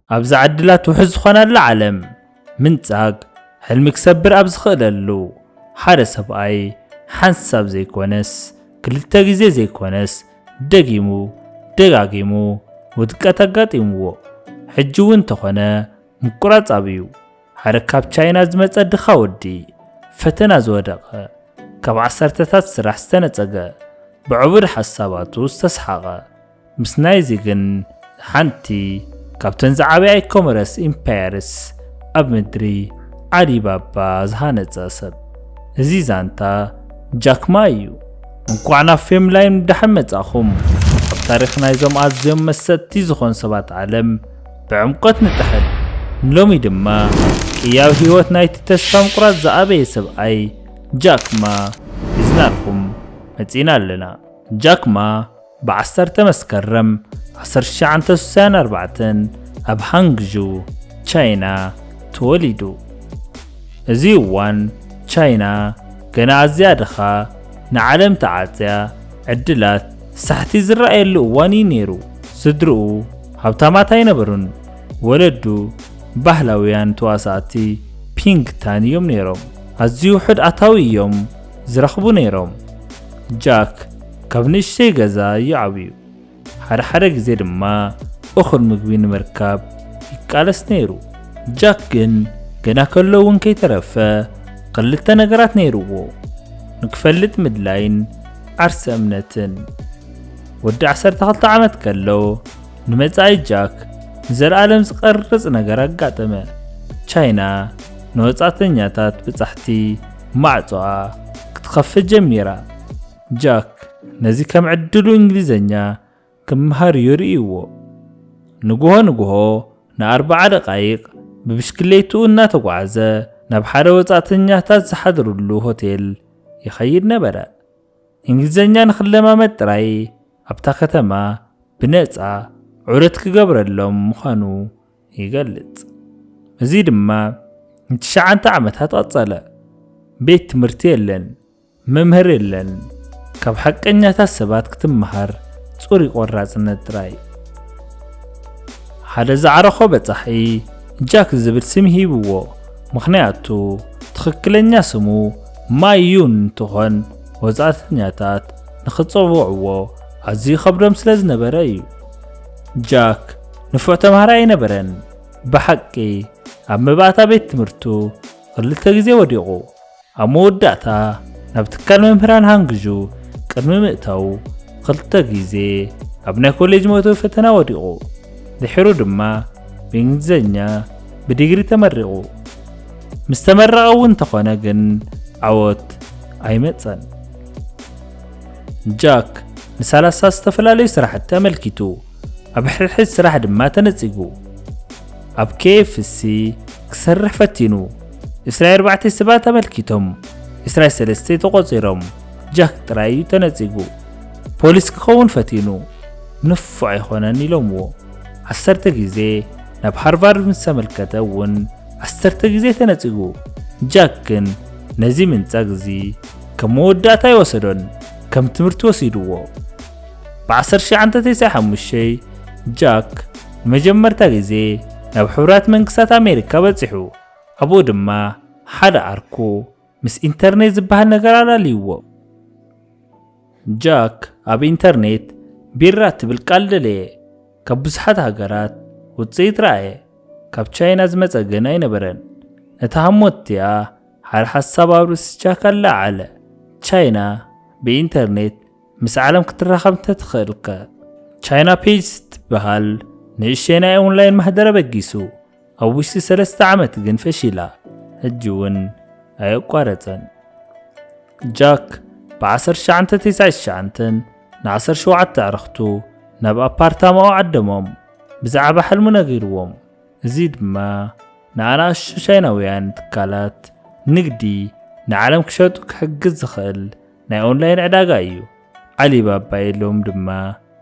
ኣብዛ ዕድላት ውሑስ ዝኾናላ ዓለም፣ ምንጻግ ሕልሚ ክሰብር ኣብ ዝኽእለሉ፣ ሓደ ሰብኣይ ሓንሳብ ዘይኮነስ፣ ክልተ ግዜ ዘይኮነስ፣ ደጊሙ ደጋጊሙ ውድቀት ኣጋጢምዎ። ሕጂ እውን እንተኾነ ምቁራጽ ኣብዩ። ሓደ ካብ ቻይና ዝመጸ ድኻ ወዲ ፈተና ዝወደቐ፣ ካብ ዓሰርተታት ስራሕ ዝተነጸገ፣ ብዕቡድ ሓሳባቱ ዝተስሓቐ፣ ምስ ናይዚ ግን ሓንቲ ካብተን ዝዓበያ ኢኮመረስ ኢምፓየርስ ኣብ ምድሪ፣ ዓሊባባ ዝሃነጸ ሰብ። እዚ ዛንታ ጃክ ማ እዩ። እንኳዕ ናብ ፌምላይን ብደሓን መጻኹም። ኣብ ታሪኽ ናይዞም ኣዝዮም መሰጥቲ ዝኾኑ ሰባት ዓለም ብዕምቆት ንጥሕል። ንሎሚ ድማ ቅያው ህይወት ናይቲ ተስፋ ምቁራጽ ዝኣበየ ሰብኣይ ጃክ ማ ሒዝናልኩም መጺና ኣለና። ጃክ ማ ብ ዓሰርተ መስከረም ዓሰርተ ትሽዓተ ስሳን ኣርባዕተን ኣብ ሃንግዡ ቻይና ተወሊዱ። እዚ እዋን ቻይና ገና ኣዝያ ድኻ፣ ንዓለም ተዓጽያ፣ ዕድላት ሳሕቲ ዝረኣየሉ እዋን እዩ ነይሩ። ስድርኡ ሃብታማት ኣይነበሩን። ወለዱ ባህላውያን ተዋሳእቲ ፒንግ ታን እዮም ነይሮም። ኣዝዩ ውሑድ ኣታዊ እዮም ዝረኽቡ ነይሮም። ጃክ ካብ ንእሽተይ ገዛ እዩ ዓብዩ። ሓደ ሓደ ግዜ ድማ እኹል ምግቢ ንምርካብ ይቃለስ ነይሩ። ጃክ ግን ገና ከሎ እውን ከይተረፈ ክልተ ነገራት ነይርዎ፣ ንክፈልጥ ምድላይን ዓርሰ እምነትን። ወዲ ዓሰርተ ክልተ ዓመት ከሎ ንመጻኢ ጃክ ንዘለኣለም ዝቐርጽ ነገር ኣጋጠመ። ቻይና ንወጻእተኛታት ብጻሕቲ ማዕጾኣ ክትኸፍት ጀሚራ። ጃክ ነዚ ከም ዕድሉ እንግሊዘኛ ክምሃር እዩ ርእይዎ። ንግሆ ንግሆ ንኣርብዓ ደቓይቕ ብብሽክሌትኡ እናተጓዕዘ ናብ ሓደ ወጻእተኛታት ዝሓድሩሉ ሆቴል ይኸይድ ነበረ። እንግሊዘኛ ንኽለማመድ ጥራይ ኣብታ ከተማ ብነጻ ዑደት ክገብረሎም ምዃኑ ይገልጽ። እዚ ድማ ንትሽዓተ ዓመታት ቀጸለ። ቤት ትምህርቲ የለን፣ መምህር የለን። ካብ ሓቀኛታት ሰባት ክትመሃር ጽሩይ ቆራጽነት ጥራይ። ሓደ ዝዓረኾ በጻሒ ጃክ ዝብል ስም ሂብዎ፣ ምኽንያቱ ትኽክለኛ ስሙ ማይ ዩን እንትኾን ወጻእተኛታት ንኽጸውዕዎ ኣዝዩ ከብዶም ስለ ዝነበረ እዩ። ጃክ ንፉዕ ተምሃራይ ኣይነበረን። ብሓቂ ኣብ መባእታ ቤት ትምህርቱ ክልተ ግዜ ወዲቑ። ኣብ መወዳእታ ናብ ትካል መምህራን ሃንግዡ ቅድሚ ምእታዉ ክልተ ግዜ ኣብ ናይ ኮሌጅ መእተዊ ፈተና ወዲቑ። ድሒሩ ድማ ብእንግሊዝኛ ብዲግሪ ተመሪቑ። ምስ ተመረቐ እውን እንተኾነ ግን ዓወት ኣይመጸን። ጃክ ንሰላሳ ዝተፈላለዩ ስራሕቲ ኣመልኪቱ፣ ኣብ ሕድሕድ ስራሕ ድማ ተነጺጉ። ኣብ ኬ ኤፍ ሲ ክሰርሕ ፈቲኑ። ዕስራ ኣርባዕተ ሰባት ኣመልኪቶም፣ ዕስራ ሰለስተ ተቖጺሮም። ጃክ ጥራይ እዩ ተነጺጉ። ፖሊስ ክኸውን ፈቲኑ፣ ንፉዕ ኣይኮነን ኢሎምዎ። ዓሰርተ ግዜ ናብ ሃርቫርድ ምስ ተመልከተ እውን ዓሰርተ ግዜ ተነጺጉ። ጃክ ግን ነዚ ምንጻግ እዚ ከም መወዳእታ ኣይወሰዶን፣ ከም ትምህርቲ ወሲድዎ። ብ ዓሰርተ ትሽዓተ ተስዓን ሓሙሽተን ጃክ ንመጀመርታ ግዜ ናብ ሕቡራት መንግስታት ኣሜሪካ በጺሑ። ኣብኡ ድማ ሓደ ዓርኩ ምስ ኢንተርኔት ዝበሃል ነገር ኣላልይዎ። ጃክ ኣብ ኢንተርኔት ቢራ ትብል ቃል ደለየ። ካብ ብዙሓት ሃገራት ውጽኢት ረኣየ። ካብ ቻይና ዝመጸ ግን ኣይነበረን። ነታ ህሞት እቲኣ ሓደ ሓሳብ ኣብ ርእሲ ጃክ ኣለዓዕለ። ቻይና ብኢንተርኔት ምስ ዓለም ክትራኸብ እንተትኽእልከ? ቻይና ፔጅ ትበሃል ንእሽተይ ናይ ኦንላይን ማህደር ኣበጊሱ። ኣብ ውሽጢ ሰለስተ ዓመት ግን ፈሺላ። ሕጂ እውን ኣየቋረጸን። ጃክ ብ ዓሰርተ ትሽዓተ ተስዓን ትሽዓተን ን ዓሰርተ ሸውዓተ ኣዕርኽቱ ናብ ኣፓርታማኡ ዓደሞም። ብዛዕባ ሕልሙ ነጊርዎም። እዚ ድማ ንኣናእሽቱ ቻይናውያን ትካላት ንግዲ ንዓለም ክሸጡ ክሕግዝ ዝኽእል ናይ ኦንላይን ዕዳጋ እዩ። ዓሊባባ ኢሎም ድማ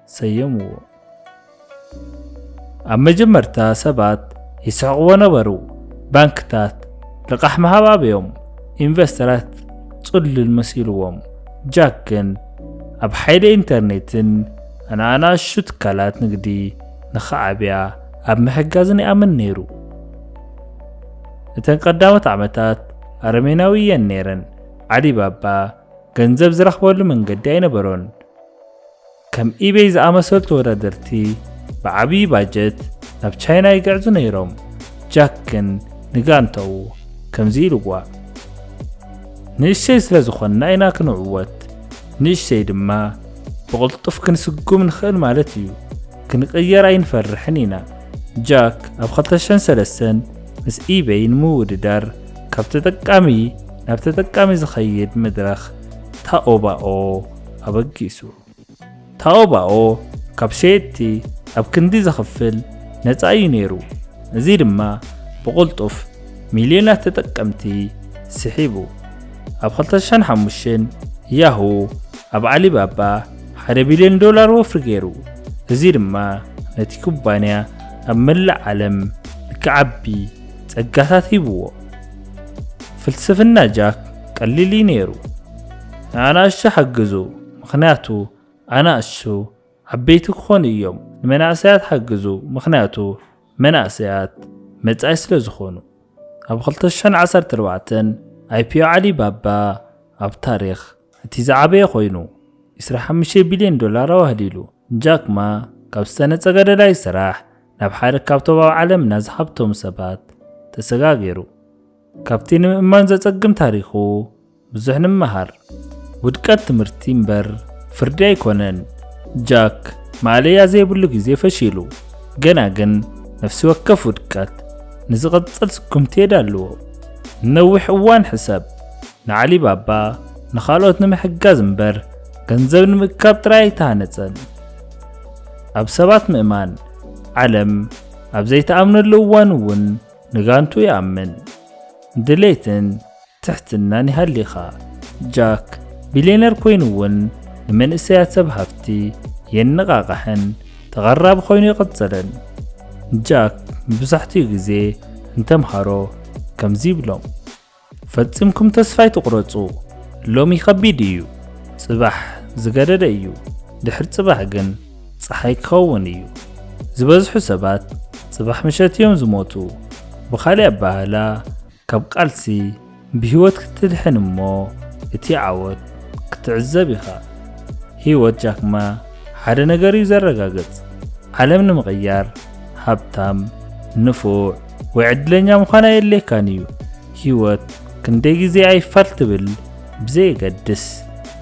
ሰየምዎ። ኣብ መጀመርታ ሰባት ይስሕቕዎ ነበሩ። ባንክታት ልቓሕ ምሃብ ኣበዮም። ኢንቨስተራት ጽሉል መሲልዎም። ጃክ ግን ኣብ ሓይሊ ኢንተርኔትን ንኣናእሽቱ ትካላት ንግዲ ንኽዓብያ ኣብ ምሕጋዝን ይኣምን ነይሩ። እተን ቀዳሞት ዓመታት ኣረሜናዊ እየን ነይረን። ዓሊባባ ገንዘብ ዝረኽበሉ መንገዲ ኣይነበሮን። ከም ኢቤይ ዝኣመሰሉ ተወዳደርቲ ብዓብዪ ባጀት ናብ ቻይና ይግዕዙ ነይሮም። ጃክ ግን ንጋንታኡ ከምዚ ኢልዋ፣ ንእሽተይ ስለ ዝኾንና ኢና ክንዕወት፣ ንእሽተይ ድማ ብቕልጡፍ ክንስጉም ንኽእል ማለት እዩ። ክንቕየር ኣይንፈርሕን ኢና። ጃክ ኣብ ክልተ ሽሕን ሰለስተን ምስ ኢቤይ ንምውድዳር ካብ ተጠቃሚ ናብ ተጠቃሚ ዝኸይድ መድረኽ ታኦባኦ ኣበጊሱ። ታኦባኦ ካብ ሸየጥቲ ኣብ ክንዲ ዘኽፍል ነጻ እዩ ነይሩ። እዚ ድማ ብቕልጡፍ ሚልዮናት ተጠቀምቲ ስሒቡ። ኣብ ክልተ ሽሕን ሓሙሽተን ያሁ ኣብ ዓሊባባ ሓደ ቢልዮን ዶላር ወፍሪ ገይሩ። እዚ ድማ ነቲ ኩባንያ ኣብ መላእ ዓለም ንክዓቢ ጸጋታት ሂብዎ። ፍልስፍና ጃክ ቀሊል እዩ ነይሩ። ንኣናእሽቱ ሓግዙ፣ ምኽንያቱ ኣናእሽቱ ዓበይቲ ክኾኑ እዮም። ንመናእሰያት ሓግዙ፣ ምኽንያቱ መናእሰያት መጻኢ ስለ ዝኾኑ። ኣብ ክልተ ሽሕን ዓሰርተ ኣርባዕተን ኣይፒኦ ዓሊባባ ኣብ ታሪኽ እቲ ዝዓበየ ኮይኑ፣ ዕስራ ሓሙሽተ ቢልዮን ዶላር ኣዋህሊሉ። ጃክ ማ ካብ ዝተነጸገ ደላይ ስራሕ ናብ ሓደ ካብቶም ኣብ ዓለምና ዝሃብቶም ሰባት ተሰጋጊሩ። ካብቲ ንምእማን ዘጸግም ታሪኹ ብዙሕ ንመሃር። ውድቀት ትምህርቲ እምበር ፍርዲ ኣይኮነን። ጃክ ማእለያ ዘይብሉ ግዜ ፈሺሉ። ገና ግን ነፍሲ ወከፍ ውድቀት ንዝቕጽል ስጉምቲ የዳልዎ። ንነዊሕ እዋን ሕሰብ። ንዓሊባባ ንኻልኦት ንምሕጋዝ እምበር ገንዘብ ንምእካብ ጥራይ ኣይተሃነጸን። ኣብ ሰባት ምእማን። ዓለም ኣብ ዘይተኣምነሉ እዋን እውን ንጋንቱ ይኣምን። ድሌትን ትሕትናን ይሃሊኻ። ጃክ ቢልዮነር ኮይኑ እውን ንመንእሰያት ሰብ ሃፍቲ የነቓቕሕን ተቐራቢ ኮይኑ ይቕጽልን። ጃክ መብዛሕትኡ ግዜ ንተምሃሮ ከምዚ ይብሎም፣ ፈጺምኩም ተስፋ ኣይትቑረጹ። ሎሚ ከቢድ እዩ፣ ጽባሕ ዝገደደ እዩ፣ ድሕሪ ጽባሕ ግን ጸሓይ ክኸውን እዩ። ዝበዝሑ ሰባት ጽባሕ ምሸት እዮም ዝሞቱ። ብኻልእ ኣበሃህላ፣ ካብ ቃልሲ ብህይወት ክትድሕን እሞ እቲ ዓወት ክትዕዘብ ኢኻ። ህይወት ጃክማ ሓደ ነገር እዩ ዘረጋግጽ። ዓለም ንምቕያር ሃብታም፣ ንፉዕ ወይ ዕድለኛ ምዃን ኣየድልየካን እዩ። ህይወት ክንደይ ግዜ ኣይፋል ትብል ብዘየገድስ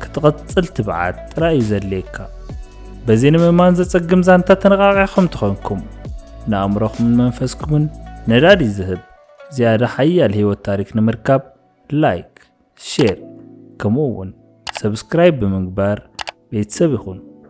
ክትቕጽል ትብዓት ጥራይ እዩ ዘድልየካ። በዚ ንምእማን ዘጸግም ዛንታ ተነቓቒሕኩም ተኾንኩም፣ ንኣእምሮኹምን መንፈስኩምን ነዳዲ ዝህብ ዝያዳ ሓያል ህይወት ታሪኽ ንምርካብ ላይክ፣ ሼር ከምኡ እውን ሰብስክራይብ ብምግባር ቤተሰብ ይኹኑ።